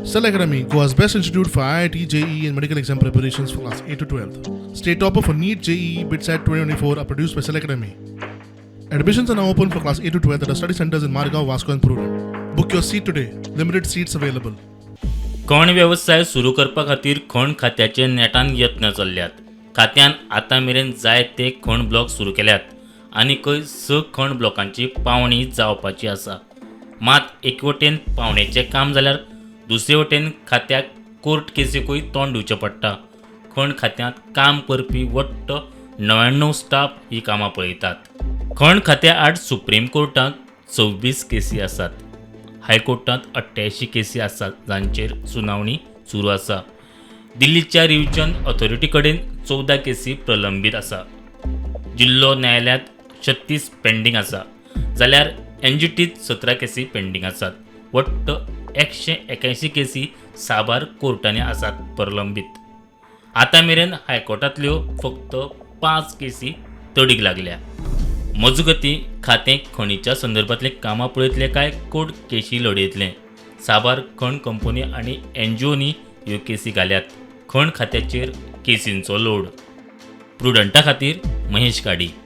Cell Academy, Goa's best institute for IIT, JEE, and medical exam preparations for class 8 to 12. State topper for NEET, JEE, BITSAT 2024 are produced by Cell Academy. Admissions are now open for class 8 to 12 at our study centers in Margao, Vasco, and Prudent. Book your seat today. Limited seats available. खण वेवसाय सुरू करपा खातीर खण खात्याचे नेटान यत्न चल्ल्यात. खात्यान आतां मेरेन जायते खण ब्लॉक सुरू केल्यात. आनीकय स खण ब्लॉकांची पावणी जावपाची आसा. मात एके वटेन पावणेचें काम जाल्यार दुसरे वटेन खात्याक कोर्ट केसीकूय तोंड दिवचें पडटा. खण खात्यांत काम करपी वट्ट 99 स्टाफ ही कामां पळयतात. खण खात्या आड सुप्रीम कोर्टांत 26 केसी आसात. हायकोर्टांत 88 केसी आसात जांचेर सुनावणी सुरू आसा. दिल्लीच्या रिव्हजन ऑथॉरिटी कडेन 14 केसी प्रलंबीत आसा. जिल्लो न्यायालयांत 36 पेंडींग आसा जाल्यार एनजीटीत 17 केसी पेंडींग आसात. वट्ट 181 केसी साबार कोर्टांनी आसात प्रलंबीत. आतां मेरेन हायकोर्टांतल्यो फक्त पांच केसी तडीक लागल्या. मजगतीं, खातें खणीच्या संदर्भांतलीं कामां पळयतलें काय कोर्ट केशी लडयतलें? साबार खण कंपनी आनी एनजीओनी ह्यो केसी घाल्यात. खण खात्याचेर केसींचो लोड. प्रुडंटा खातीर महेश काडी.